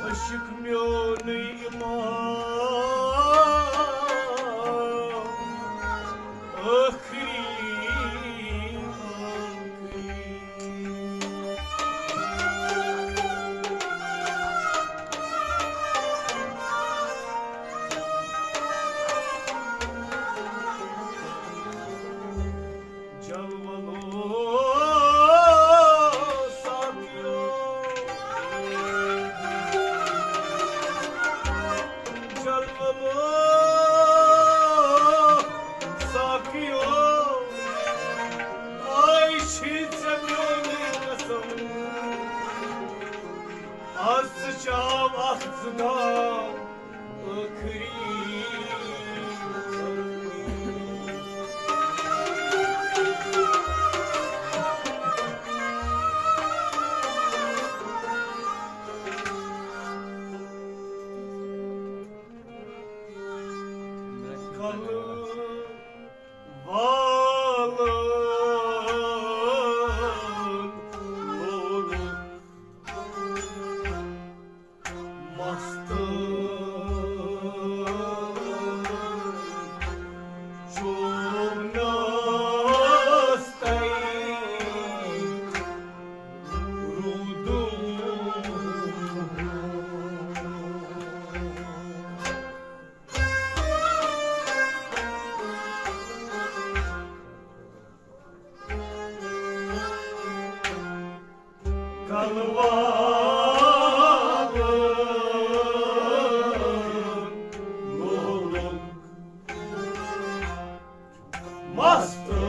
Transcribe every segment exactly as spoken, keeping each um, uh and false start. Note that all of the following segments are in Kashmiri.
عشق میونُے امام ٲخری۔ جلوہ لو ساقیو، جلوہ لو ساقیو، آے چھی ژےٚ میونُے قسم، از ژٕ چاو اکھ زٕ دام۔ ٲخری۔ کلہٕ والن لولُک مستہٕ چونس تَے روٗدُم۔ کلہٕ والن لولُک مستہٕ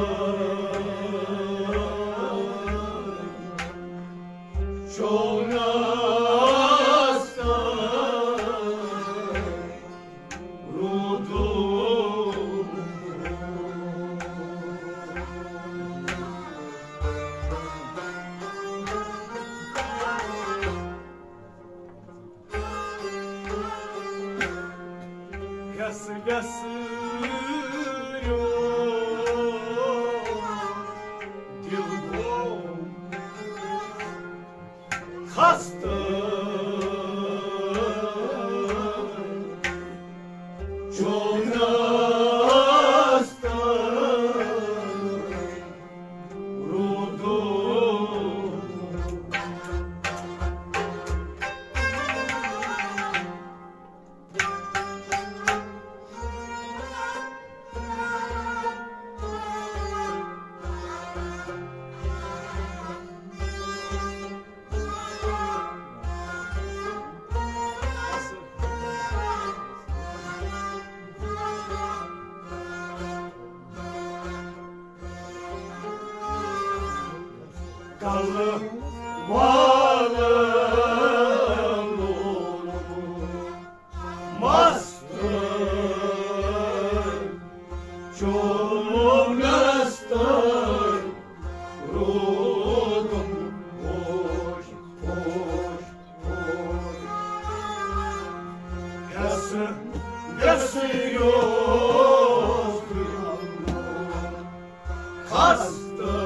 چونس تَے روٗدُم۔ وٮ۪سہٕ وٮ۪سہٕ دِل گوٚو خستہٕ چونس تَے روٗدُم۔ کلہٕ والن لولُک مستہٕ چونس تَے روٗدُم۔ ہوش، ہوش، ہوش۔ وٮ۪سہٕ، وٮ۪سہٕ یوت خستہٕ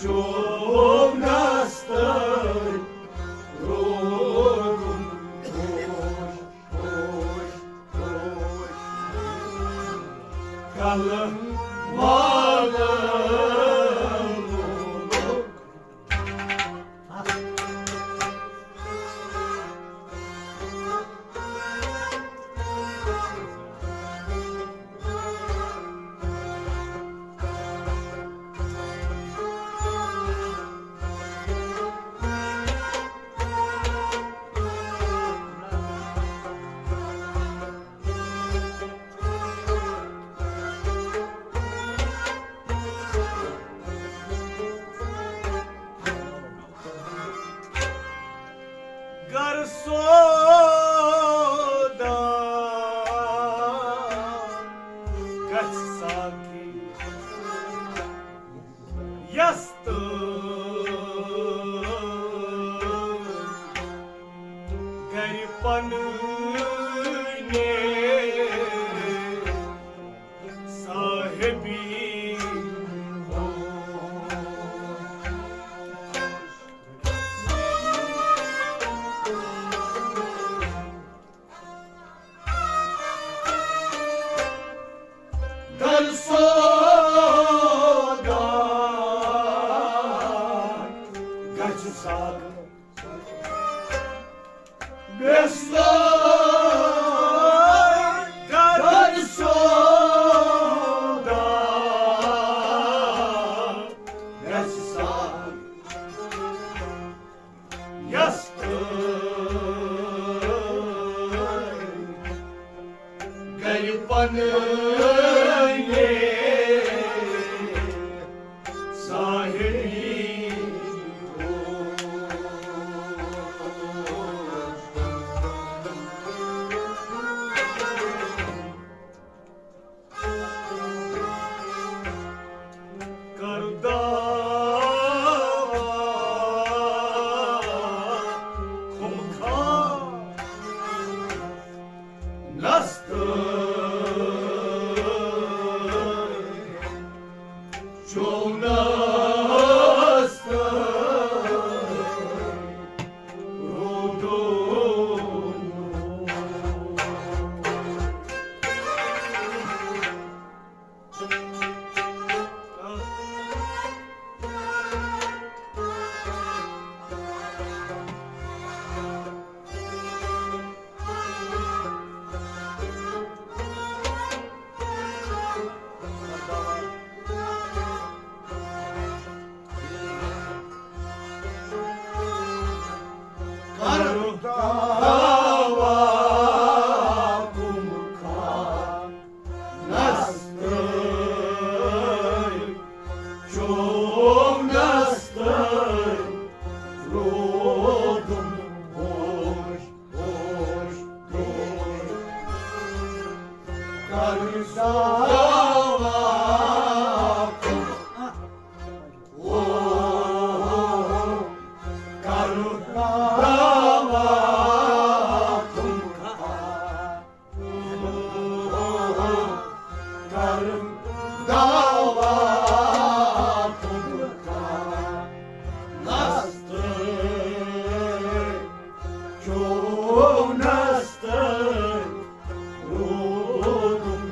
چونس تَے روٗدُم۔ ہوش، ہوش، ہوش۔ کلہٕ والن لولُک چونس تہٕ روٗدُم۔ کرُن دعوا کُم خانس تہٕ چونس تہٕ روٗدُم ہوش، ہوش، ہوش۔ کرُن دعوا کُم، او، کرُن دعوا کُم خانس کرُن دعوا کُم خانس تہٕ چونس تہٕ روٗدُم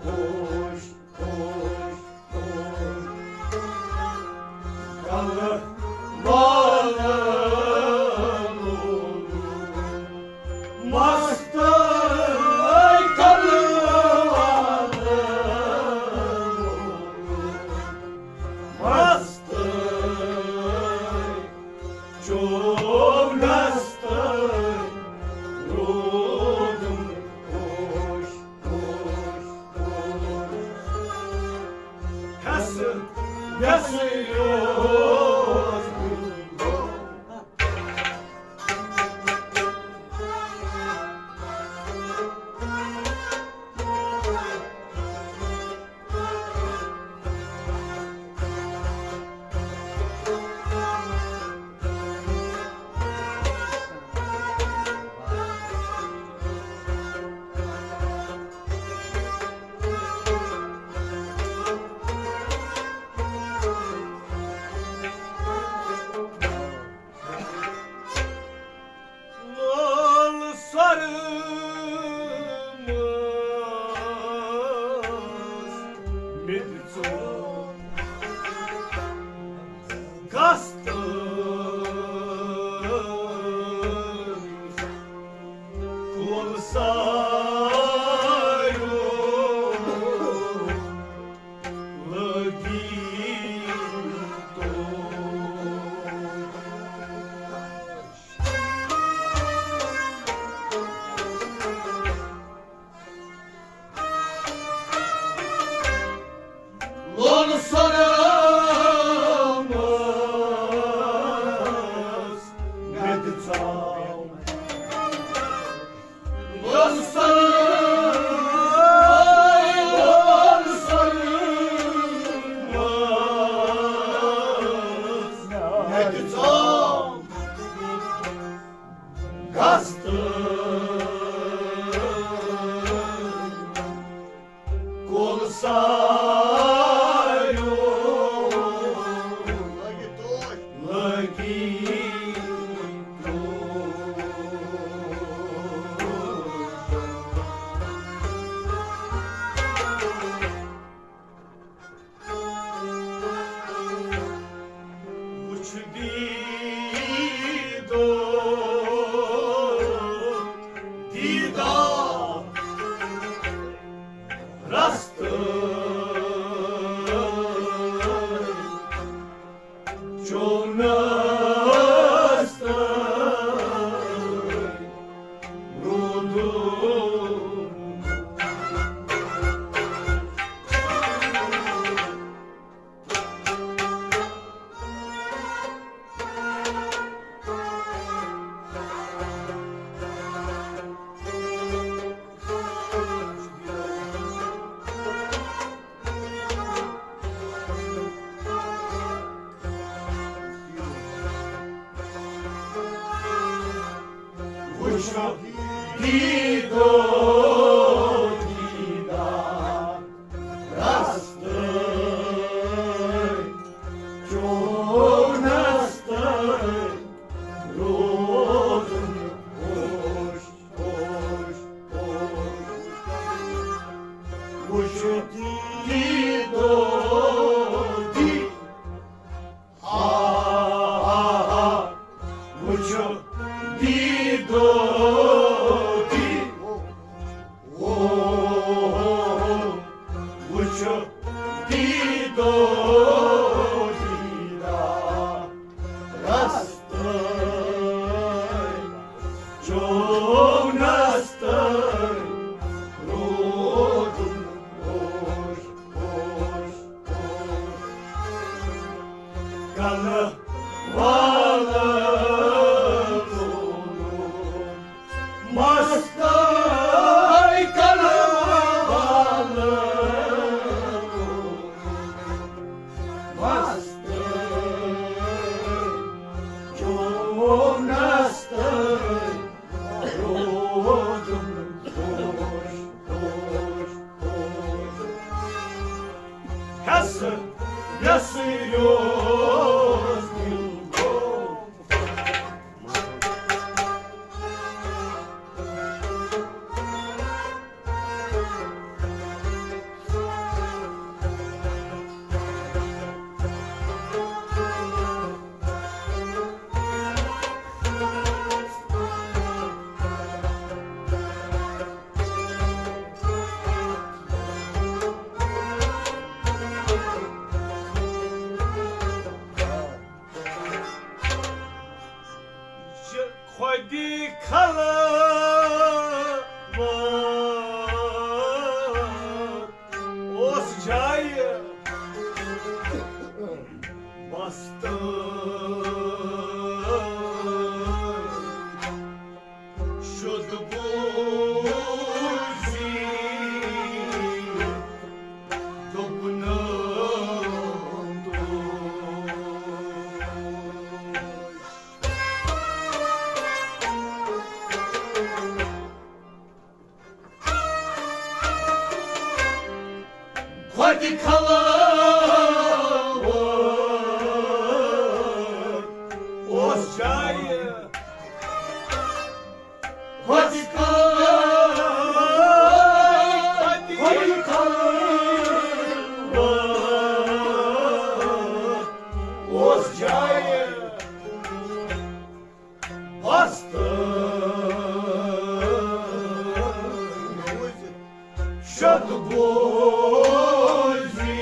ہوش، ہوش، ہوش۔ کلہٕ والہٕ مستَے کلہٕ والہٕ مستَے چونس تہٕ روٗدُم ہوش، ہوش، ہوش۔ کھسہٕ ویسہٕ یوت۔ لول سر مس مِت ژو گست کول سایو لگی تو۔ لون سرمس مےٚ دِژاو۔ لون سرمس، لون سرمس مےٚ دِژاو۔ گژھ تہٕ کُل ساریو لگی ٹوٹھ۔ وُچھ دیٖدو دیٖدار رستہٕ چونس تہٕ روٗدُم۔ وُچھ دیٖدو دیٖدار رستہٕ رستہٕ چونس تہٕ روٗدُن اوش، اوش، اوش۔ کلہٕ والہٕ مستَے کلہٕ والہٕ مستَے چونس تہٕ روٗدُن اوش، اوش، اوش۔ ہٮ۪س، ہٮ۪س یوس دِل گوٚو۔ یہِ خۄدی خلوت اوس جایہِ بستہٕ۔ شُد بوٗزی دوٚپنَم توش۔ خۄدِ خلوت اوس جایہِ۔ خۄدِ خلوت، خۄدِ خلوت اوس جایہِ۔ بستہٕ شد بوزی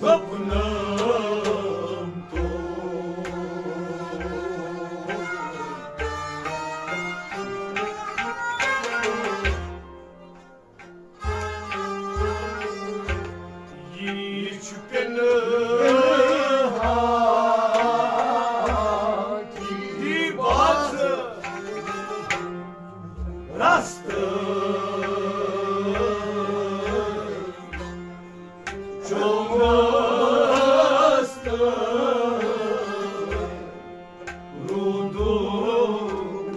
دوٚپنَم توش۔ یہِ چھُ پٮ۪نہٕ ہاکی بازٕ رستہٕ چومس تہٕ روٗدُن۔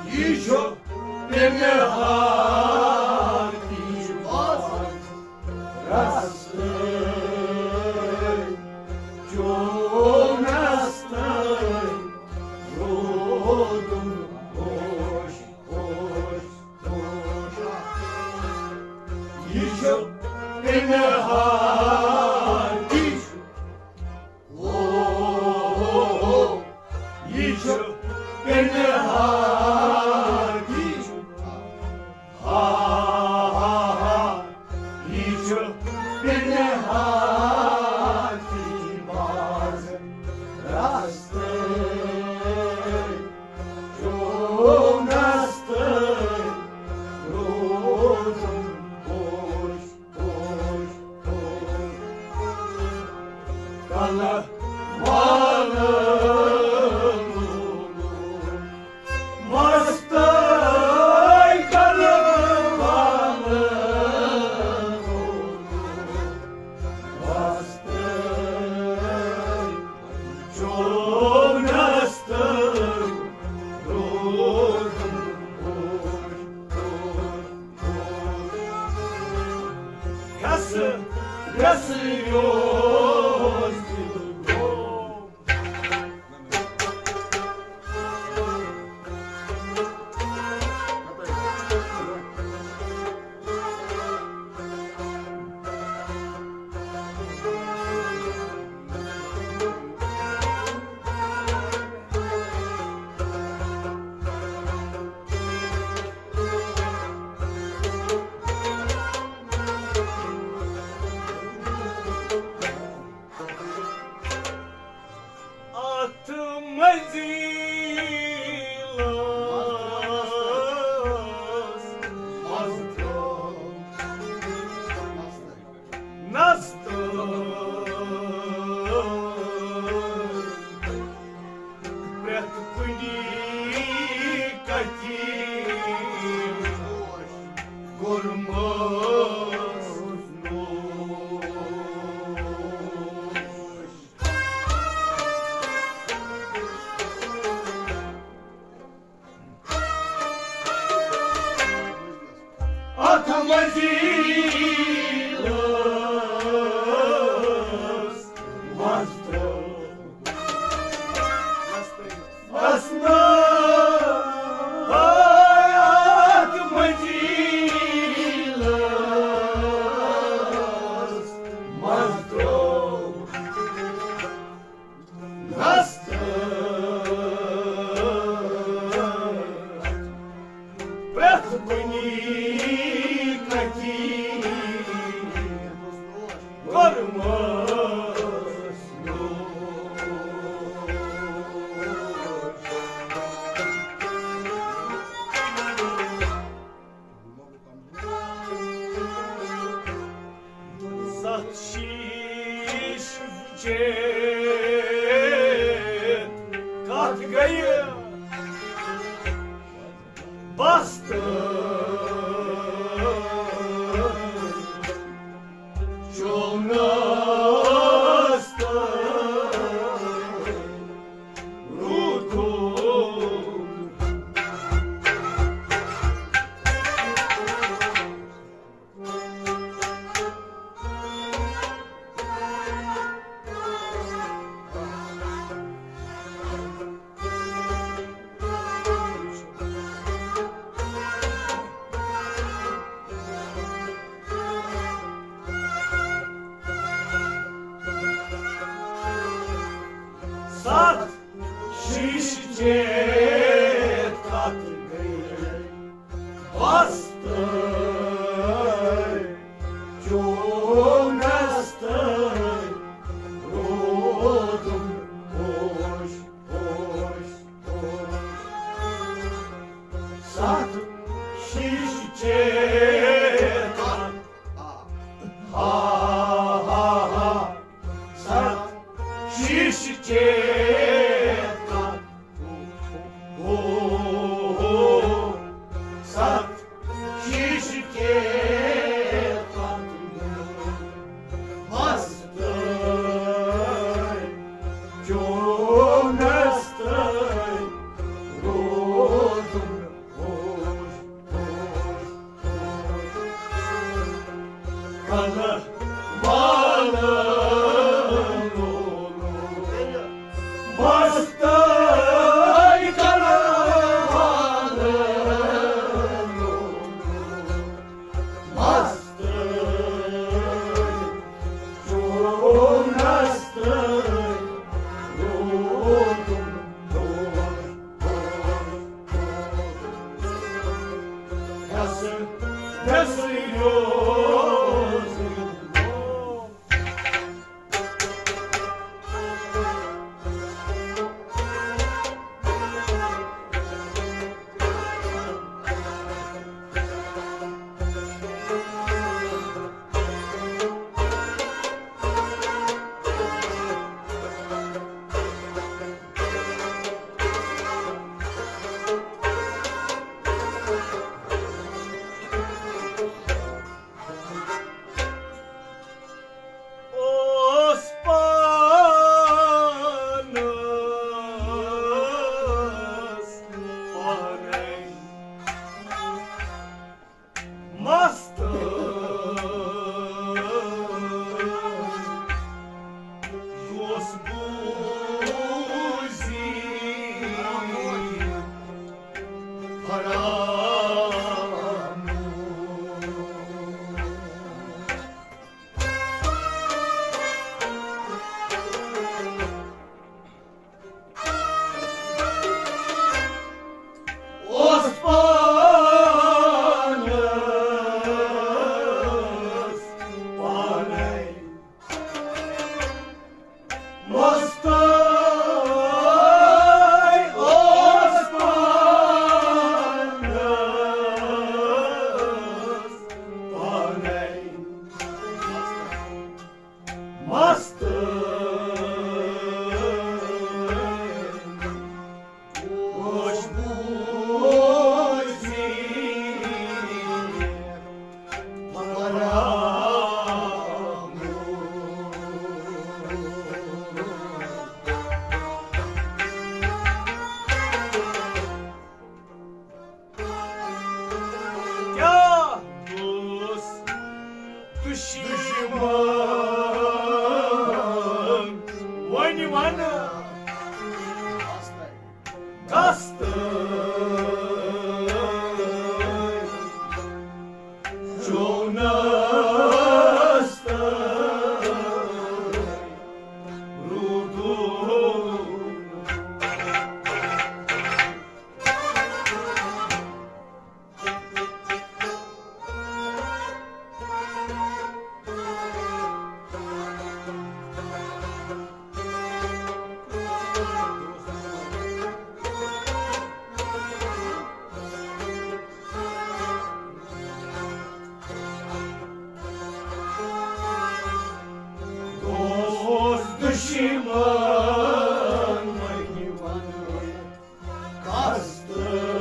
یہِ چھُ پٮ۪نہٕ ہاکی بازٕ رستہٕ چومس تہٕ روٗدُن اوش، اوش، اوش۔ یہِ چھُ پٮ۪نہٕ ہاکی او، یہِ چھُ پِنہان، یہِ چھُ ہا، ہا، ہا۔ یہِ چھُ پِنہان، یہِ باز رستہٕ چونس تہٕ روزُن خۄش۔ کلہٕ والہٕ مستَے، کلہٕ والہٕ مستَے، چونس تہٕ روزُن خۄش۔ یس، یس یوس دِل گوٚو۔ منزلس منٛز ترٛوو نستہٕ۔ پرٛٮ۪تھ کُنہِ کتھِ کوٚرمس نوش۔ اتھ منزلس منٛز ترٛوو نستہٕ۔ اتھ منزلس منٛز ترٛوو نستہٕ۔ پرٛٮ۪تھ کُنہِ کتھِ کوٚرمس نوش۔ ستھ شیٖش چیت کتھ گٔیہِ بستہٕ۔ چوو نستہٕ۔ روٗدُم۔ ستھ شیٖش چیت کتھ گٔیہِ بستہٕ۔ چوو نستہٕ۔ روٗدُم ہوش، ہوش، ہوش۔ ستھ شیٖش چیت کتھ۔ ہا، ہا، ہا۔ ستھ شیٖش چیت کتھ۔ ہو، ہو۔ ستھ شیٖش چیت کتھ۔ مستہٕ۔ چوو نستہٕ۔ روٗدُم ہوش۔ کلہٕ والہٕ لولہٕ۔ مستہٕ کلہٕ والہٕ لولہٕ۔ مستہٕ چوو نستہٕ۔ روٗدُم ہوش۔ اوس پانس پانے مست۔ اوس بوزی حرام۔ اوس پانس پانے مست۔ نستٲے، چونستٲے، روٗدُن۔ دوست دُشمن وۄنۍ وَنہٕ کستٲے،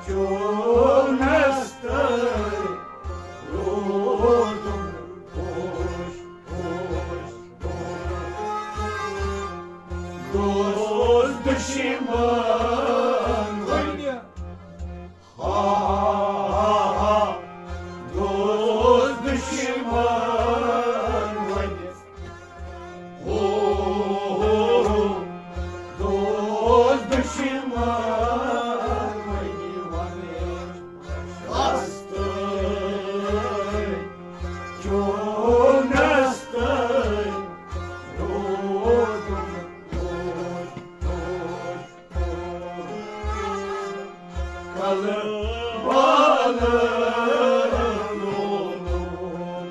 چونستٲے، روٗدُن پوش، پوش، پوش۔ دوست دُشمن وۄنۍ ہا، ہا، ہا، ہا۔ دوست دُشمن وۄنۍ۔ ہو، ہو، ہو۔ دوست دُشمن وۄنۍ۔ کستٲے، چونستٲے، روٗدُن پوش، پوش۔ کلہٕ والہٕ لولہٕ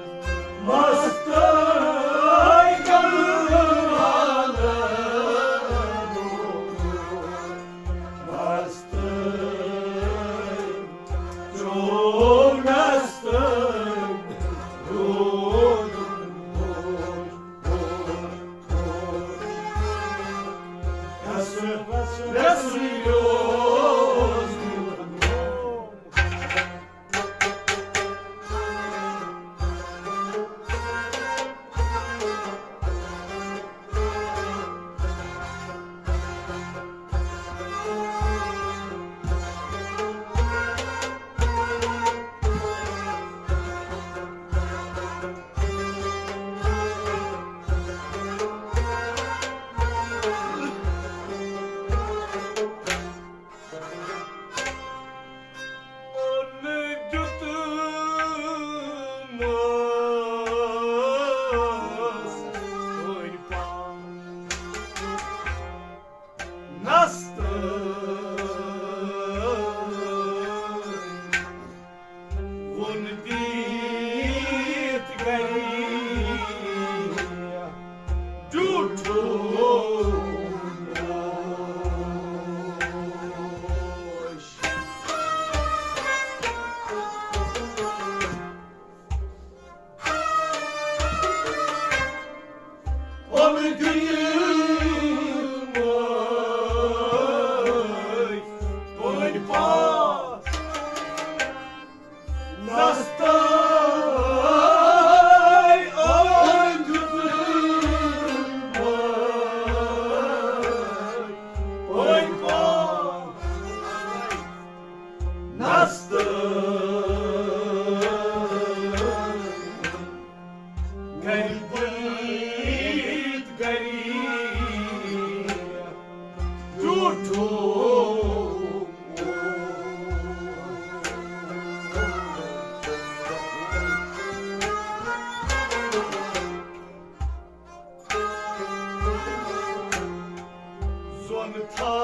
مستٲے، کلہٕ والہٕ لولہٕ مستٲے، چونستٲے، روٗدُن پوش۔ ووٚن بیت گری ٹوٹھو۔ زوٚن تھٲوِو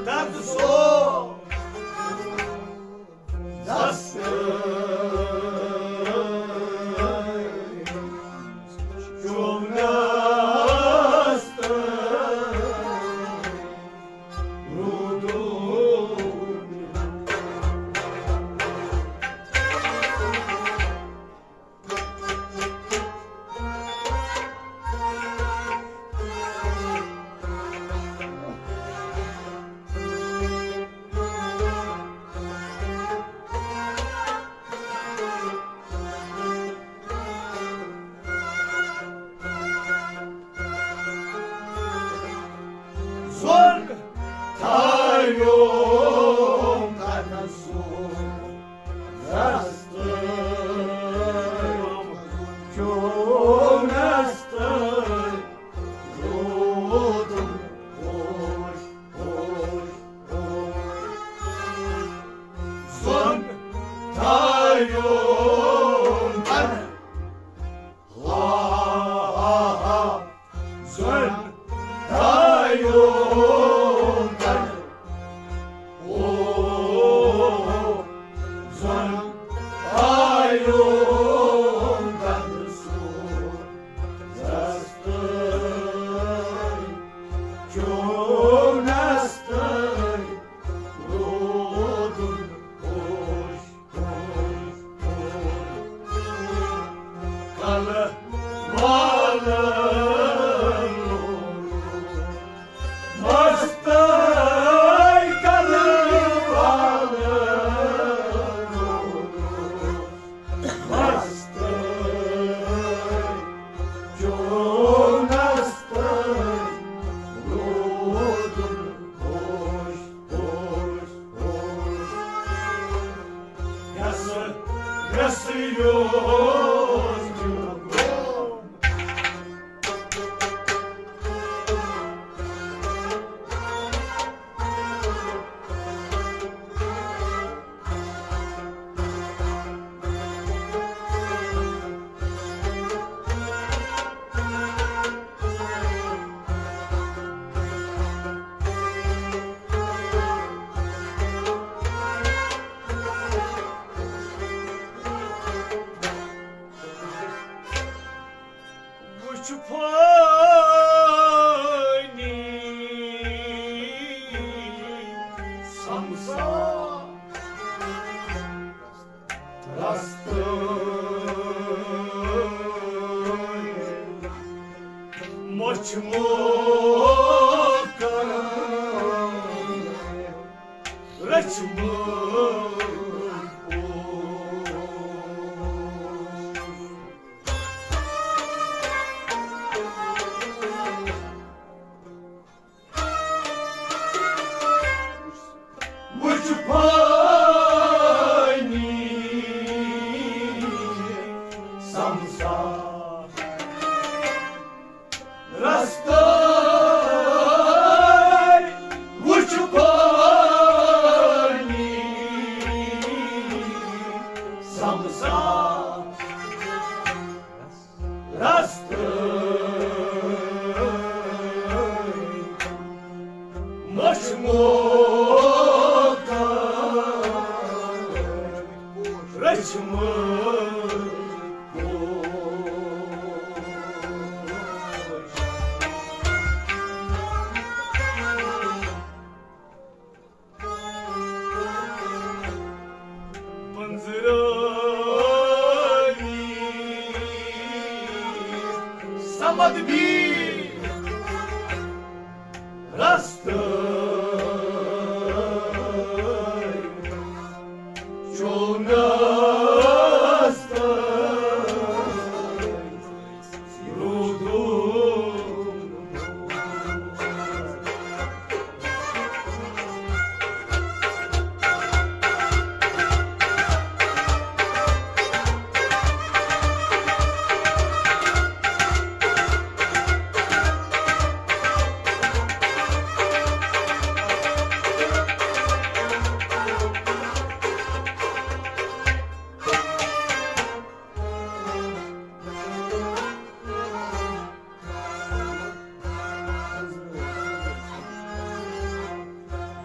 دَندٕ سوز۔ والن مستَے کَرن والن مستَے چونس تَے روٗدُن خۄش، خۄش، خۄش۔ یَس، یَس یوت چھُ وُچھ فٲنی سمسار رستہٕ مۄچھِ موکَل رٔچھِ موکَل۔ وُچھ فٲنی سمسار رستَے وُچھ فٲنی سمسار رستَے مۄچھِ موکَل رٔچھِ موکَل۔ پنزرٲوی صمد بی رستَے چونس تَے روٗدُن۔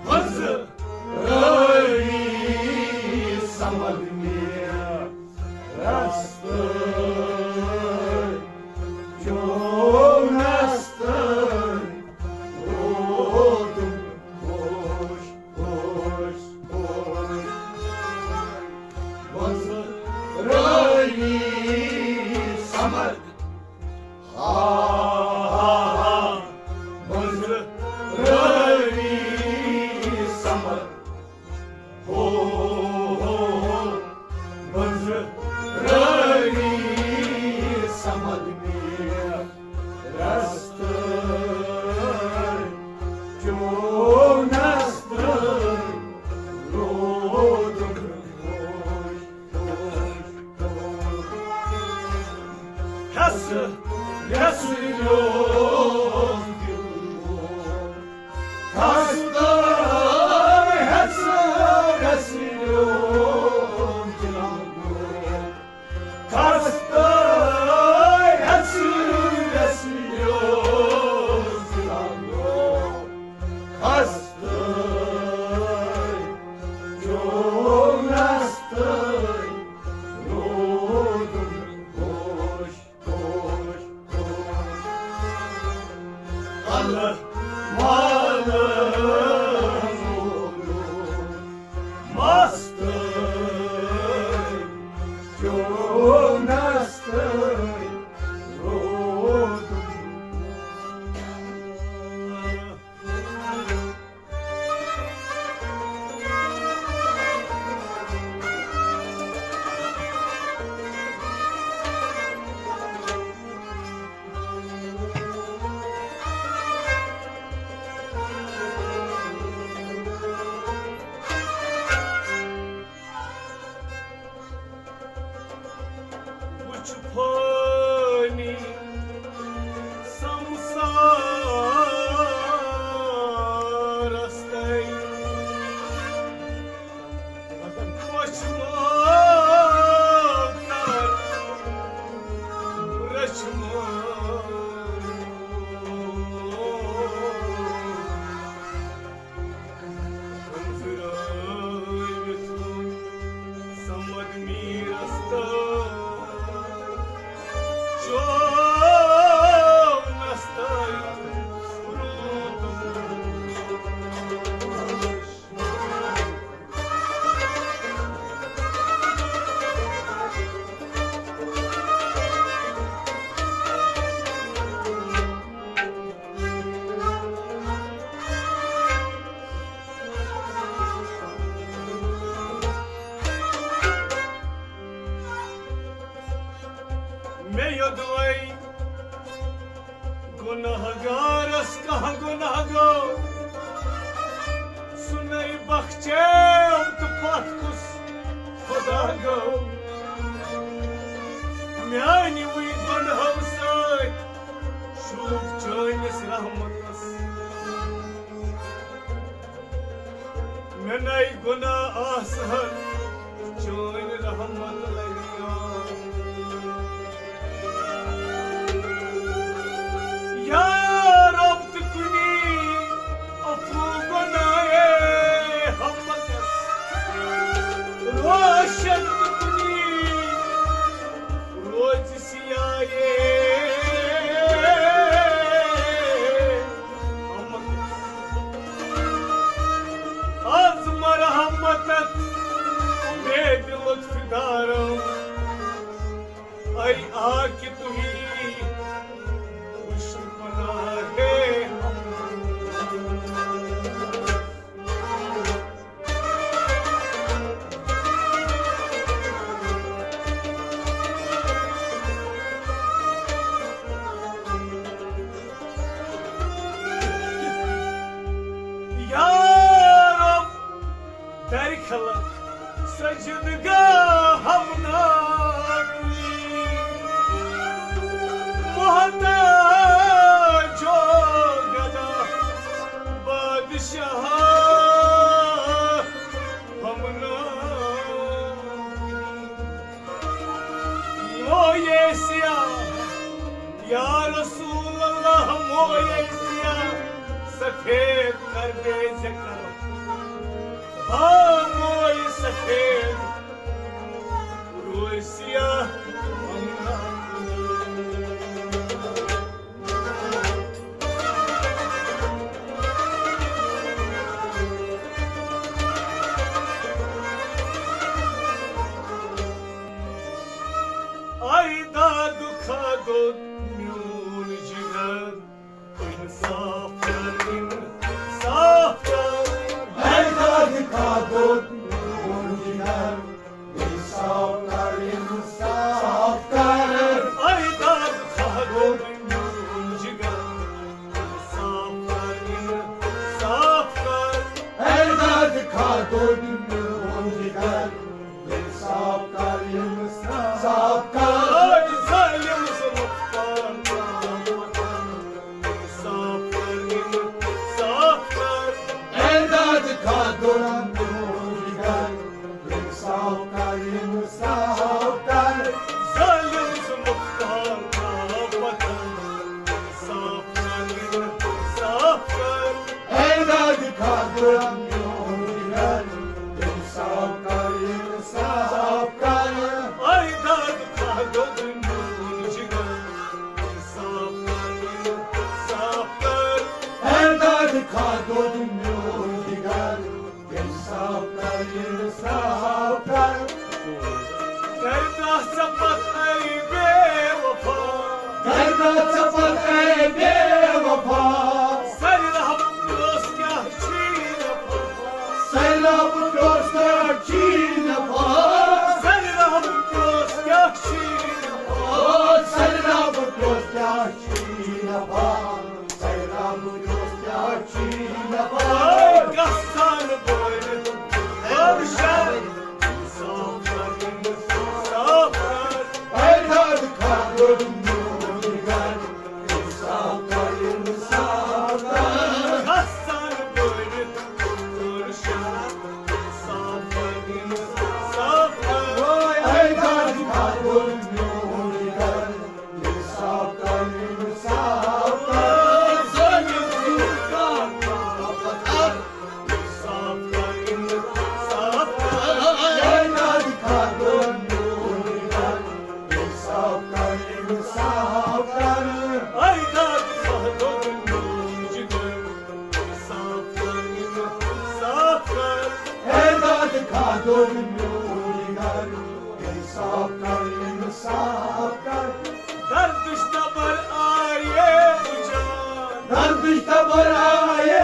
منزٕ رٲوی سمد مےٚ رستَے چونس تَے روٗدُن خۄش، خۄش، خۄش۔ منزٕ رٲوی سمد ہا، ہا، ہا، منزٕ رٲوی سمد۔ ہو، ہو، ہو، منزٕ رٲوی سمد مےٚ رستَے چونس تَے روٗدُن خۄش۔ ہٮ۪س، ہٮ۪س لیوم دِل گوٚو۔ ہٮ۪س تہٕ ہٮ۪س، ہٮ۪س لیوم دِل گوٚو۔ ہٮ۪س تہٕ ہٮ۪س، ہٮ۪س لیوم دِل گوٚو۔ ہٮ۪س تہٕ چونس تَے روٗدُن خۄش، خۄش، خۄش۔ اللہ والن مستَے چونس تَے چھُ فٲنی سمسارس تٔمۍ۔ وچھمو کر رچھمو۔ أنٛزرٲوِتھ ووٚن صمد میٖرس تہٕ چونس تہٕ روٗدُس۔ مےٚ یوٚدوَے گۄناہ گارس کانٛہہ گۄناہ گوٚو، سُہ نے بخچیو تہٕ پتھ کُس خۄدا گوٚو؟ میانہِ وٕنۍ گۄنہو سۭتۍ شوٗب چٲنِس رحمتس۔ مےٚ نے گۄناہ آسہٕ ہن، چٲنۍ رحمت لگیو۔ یا رب تہٕ کُنی عفو گۄناہے حمدس۔ روشن تہٕ کُنی روزِ سیاہے حمدس۔ از مرحمتت امید لطف دارم، اے آ کہ تُہی وٕچھ پناہے۔ یا رب، در خلق سجدگاہم ناکوی، محتاجو گدا بادشاہ ہم ناکوی۔ مویے سیاہ، یا رسول اللہ، مویے سیاہ سفید کر دے ذکر۔ ہاں، موی سفید روی سیاہ۔ آے داد خاگوٚد میون جگر، انصاف کر، انصاف کر۔ آے داد خاگوٚد میون جگر، انصاف کر، انصاف کر۔ آے داد خاگوٚد میون جگر، انصاف کر، انصاف کر۔ آے داد خاگوٚد میون جگر، انصاف کر، انصاف کر۔ آے ظالم ظلم کر، انصاف کر، انصاف کر۔ آے داد خاگوٚد میون جگر، انصاف کر، انصاف کر۔ ظالم ظلم کر، انصاف کر، انصاف کر۔ آے داد خاگوٚد میون جگر، انصاف کر، انصاف کر۔ آے داد خاگوٚد میون جگر، انصاف کر، انصاف کر۔ آے داد خاگوٚد میون جگر، انصاف کر، انصاف کر۔ کر نہ ژٕ پتھ اے بے وفا۔ کر نہ ژٕ پتھ اے بے وفا۔ سر رحم دوست کیا چھی نفا۔ سر رحم دوست کیا چھی نفا۔ سر رحم دوست کیا چھی نفا۔ سر رحم دوست کیا چھی نفا۔ سر رحم دوست کیا چھی نفا۔ گژھان بٲرِتھ ہر شر۔ انصاف کر، انصاف کر۔ آے داد انصاف کر۔ اے داد خاہ دود میون جگر، انصاف کر، انصاف کر۔ اے داد خاہ دود میون جگر، انصاف کر، انصاف کر۔ دردش تبر آیے بجان۔ دردش تبر آیے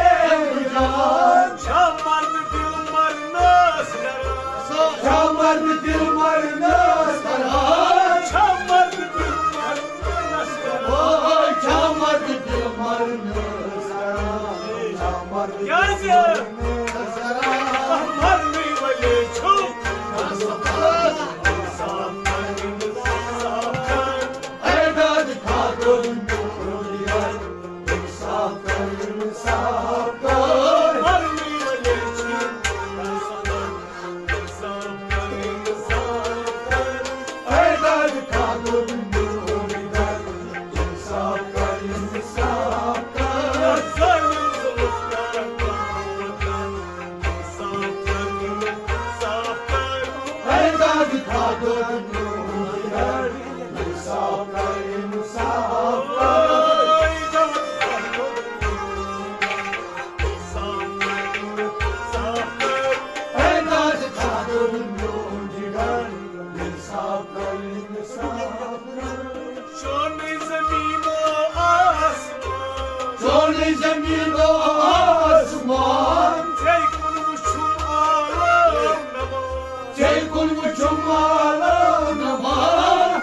بجان۔ شاہ مرد دل مرنس کران۔ شاہ مرد دل مرنس کران۔ شاہ مرد دل مرنس کران۔ او شاہ مرد دل مرنس کران۔ شاہ مرد دل کیازِ؟ مرنس کران۔ مرنی ولی چھو۔ انصاف کر، انصاف کر۔ اے داد خاہ دود میون جگر، انصاف کر، انصاف کر۔ مرنی ولی چھو۔ انصاف کر، انصاف کر۔ اے داد خاہ دود میون جگر، انصاف کر، انصاف کر۔ ظالم ظلم کر، انصاف کر، انصاف کر۔ اے داد خاہ دود میون جگر، انصاف کر، انصاف کر۔ اے داد خاہ دود میون جگر، انصاف کر، انصاف کر۔ چونُے زمین و آسمان۔ چونُے زمین و آسمان۔ ژے کُن وُچھُم عالم نما۔ ژے کُن وُچھُم عالم نما۔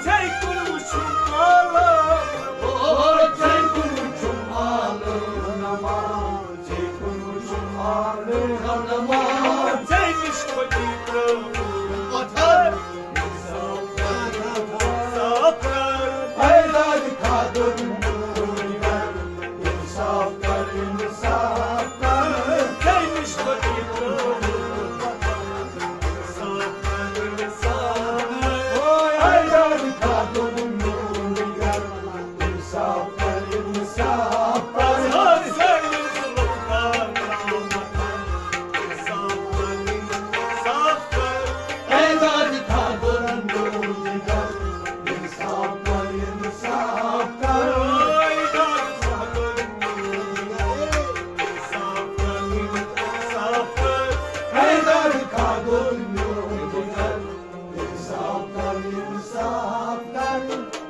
ژے کُن وُچھُم عالم نما۔ او، ژے کُن وُچھُم عالم نما۔ ژے کُن وُچھُم عالم نما۔ ژے نِش کھۄتی ترٲوٕم پتھر۔ انصاف کر، انصاف کر۔ اے داد خاہ دود میون جگر، انصاف کر، انصاف کر۔ ژے نِش کھۄتی ترٲوٕم پتھر۔ انصاف کر، انصاف کر۔ اے داد خاہ دود میون جگر، انصاف کر، انصاف کر۔ اے داد خاہ دود میون جگر، انصاف کر، انصاف کر۔ اے داد خاہ دود میون جگر، انصاف کر، انصاف کر۔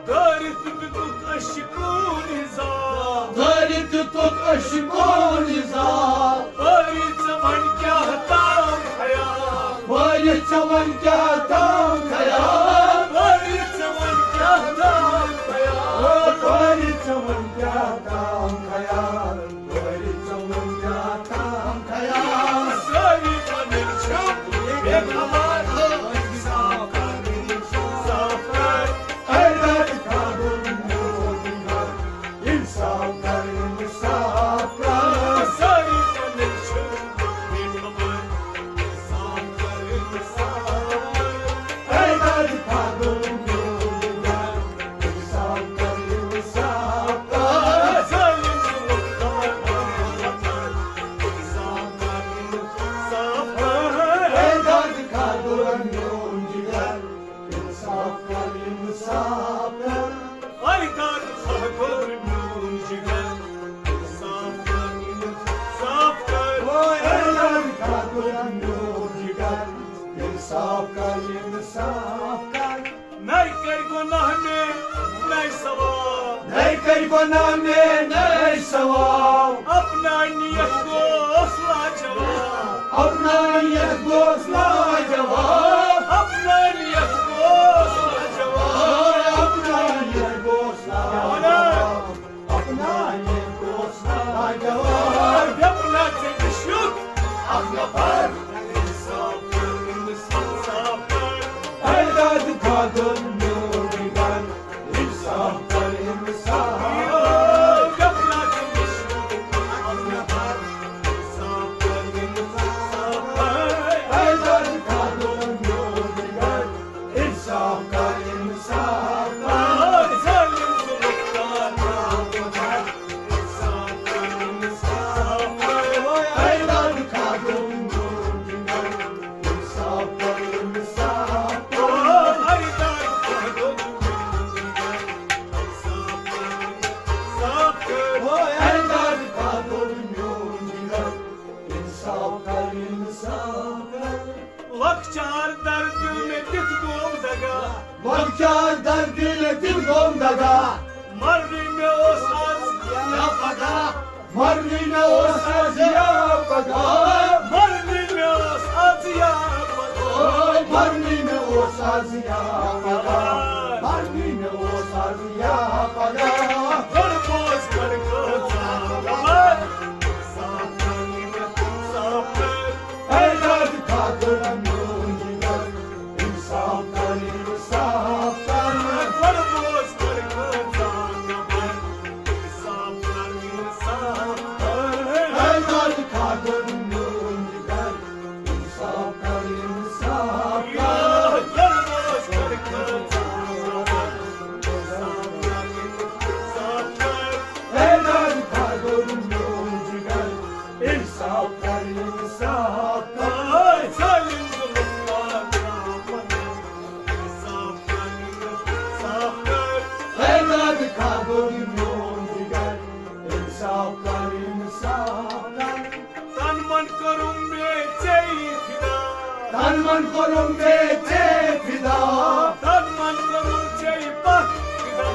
دٲرِتھ دِتُکھ عشقُن عذاب۔ دٲرِتھ دِتُکھ عشقُن عذاب۔ بٲری ژٕ وۄنۍ کیٛاہ تام خیال۔ بٲری ژٕ وۄنۍ کیٛاہ تام خیال۔ بٲری ژٕ وۄنۍ کیٛاہ تام خیال۔ بٲری ژٕ وۄنۍ کیٛاہ تام خیال۔ بٲری ژٕ وۄنۍ کیٛاہ تام خیال۔ سٲری پنٕنۍ چھِم بے خبر۔ صاف کر، صاف کر۔ اے داد خاہ دود میون جگر، انصاف کر، انصاف کر۔ سٲری پنٕنۍ چھِم بے خبر۔ صاف کر، صاف کر۔ اے داد خاہ دود میون جگر، انصاف کر، انصاف کر۔ ظالم ظلم کر، انصاف کر، انصاف کر۔ اے داد خاہ دود میون جگر، انصاف کر، انصاف کر۔ اے داد خاہ دود میون جگر، انصاف کر، انصاف کر۔ اے داد خاہ دود میون جگر، انصاف کر، انصاف کر۔ نَے کٔرۍ گۄناہ مےٚ، نَے ثواب۔ نَے کٔرۍ گۄناہ مےٚ، نَے ثواب۔ اپنا نیت گوس لاجواب۔ اپنا نیت گوس لاجواب۔ اپنا نیت گوس لاجواب۔ اپنا نیت گوس لاجواب۔ اپنا نیت گوس لاجواب۔ بیٚپنا ژےٚ نِش یُتھ اکھ نفر۔ انصاف کر، انصاف کر۔ اے داد خاہ دود میون جگر، انصاف کر، انصاف۔ مرنی مےٚ اوس از یا پگاہ۔ مرنی مےٚ اوس از یا پگاہ۔ مرنی مےٚ اوس از یا پگاہ۔ مرنی مےٚ اوس از یا پگاہ۔ گۄڈٕ بوز گۄڈٕ کٲژاہ خبر۔ صاف کر، صاف کر۔ اے دادِ خاطر میون جگر۔ انصاف کر، انصاف کر۔ گۄڈٕ بوز گۄڈٕ کٲژاہ خبر۔ انصاف کر، انصاف کر۔ اے دادِ خاطر میون جگر۔ انصاف کر، انصاف کر۔ اے دادِ خاطر میون جگر۔ انصاف کر، انصاف کر۔ ظالم ظلم کر۔ انصاف کر، انصاف کر۔ اے دادِ خاطر میون جگر۔ انصاف کر، انصاف کر۔ تن من کوٚرُم مےٚ ژےٚ فدا۔ تن من کوٚرُم مےٚ ژےٚ فدا۔ تن من کوٚرُم ژےٚ پتھ فدا۔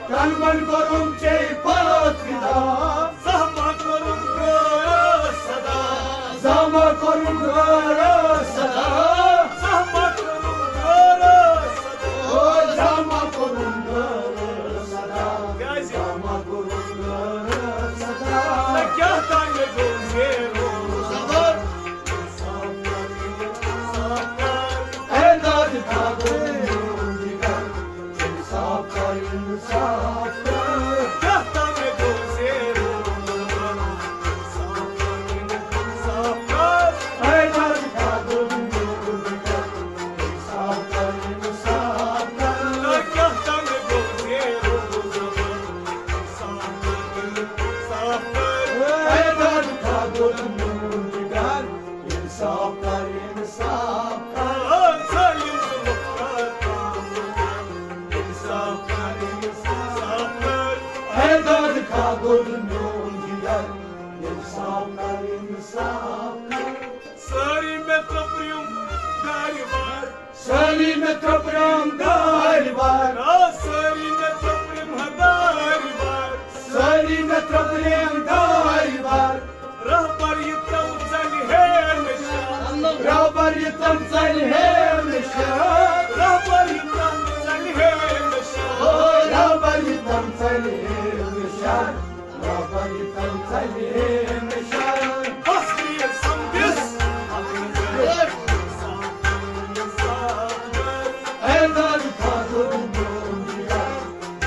تن من کوٚرُم ژےٚ پتھ فدا۔ زانٛہہ ما کوٚرُم غٲر صدا۔ زانٛہہ ما کوٚرُم غٲر صدا۔ زانٛہہ ما کوٚرُم غٲر صدا۔ او زانٛہہ ما کوٚرُم غٲر صدا۔ کیٛازِ؟ زانٛہہ ما کوٚرُم غٲر صدا۔ نہ کیٛاہ تام مےٚ گوٚو زیرو۔ زبر۔ اے دادِ خاطر میون جگر۔ انصاف کر، انصاف کر۔ کیٛاہ تام مےٚ گوٚو زیرو۔ انصاف کر، انصاف کر۔ اے دادِ خاطر میون جگر۔ انصاف کر، انصاف کر۔ کیٛاہ تام مےٚ گوٚو زیرو۔ انصاف کر، انصاف کر۔ اے دادِ خاطر میون جگر۔ انصاف کر، انصاف کر۔ ظالم ظلم کر۔ انصاف کر، انصاف کر۔ اے دادِ خاطر میون جگر۔ انصاف کر، انصاف کر۔ سٲری مےٚ ترٛپرِم دارِ بار۔ سٲری مےٚ ترٛپرِم دارِ بار۔ آ، سٲری مےٚ ترٛپرِم دارِ بار۔ سٲری مےٚ ترٛپرِم دارِ بار۔ رہبر یہِ تَو ژَلہِ ہے نِشان۔ رہبر یہِ تَو ژَلہِ ہے نِشان۔ رہبر یہِ تَو ژَلہِ ہے نِشان۔ او رہبر یہِ تَو ژَلہِ ہے نِشان۔ رہبر یہِ تَو ژَلہِ ہے نِشان۔ بس ویر سمدِس۔ اے دادِ خاطر میون جگر۔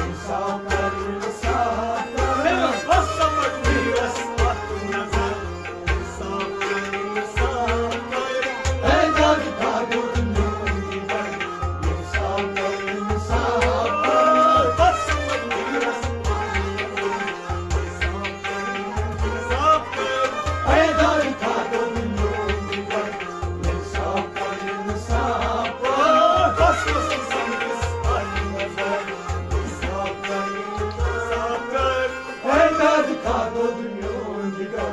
انصاف کر، انصاف کر۔ بس سمجھ ویرس وقت نظر۔ انصاف کر، انصاف کر۔ اے دادِ خاطر میون جگر۔ انصاف کر، انصاف کر۔ بس سمجھ ویرس وقت نظر۔ انصاف کر، انصاف کر۔ اے دادِ خاطر میون جگر۔ انصاف کر، انصاف کر۔ بس وسم سمجھس آئی نظر۔ انصاف کر، انصاف کر۔ اے دادِ خاطر میون جگر۔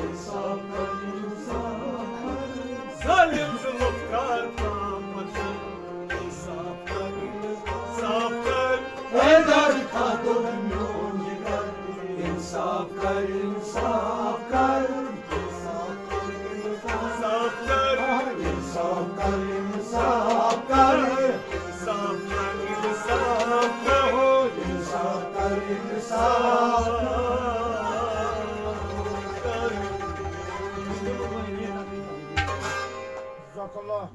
انصاف کر، انصاف کر۔ ظالم ظلم کار تام پتھر۔ انصاف کر، انصاف کر۔ اے دادِ خاطر میون جگر۔ انصاف کر، انصاف کر۔ انصاف کر، انصاف کر، انصاف کر۔ انصاف کر، انصاف کر۔ انصاف کر، انصاف کر۔ جزاک اللہ۔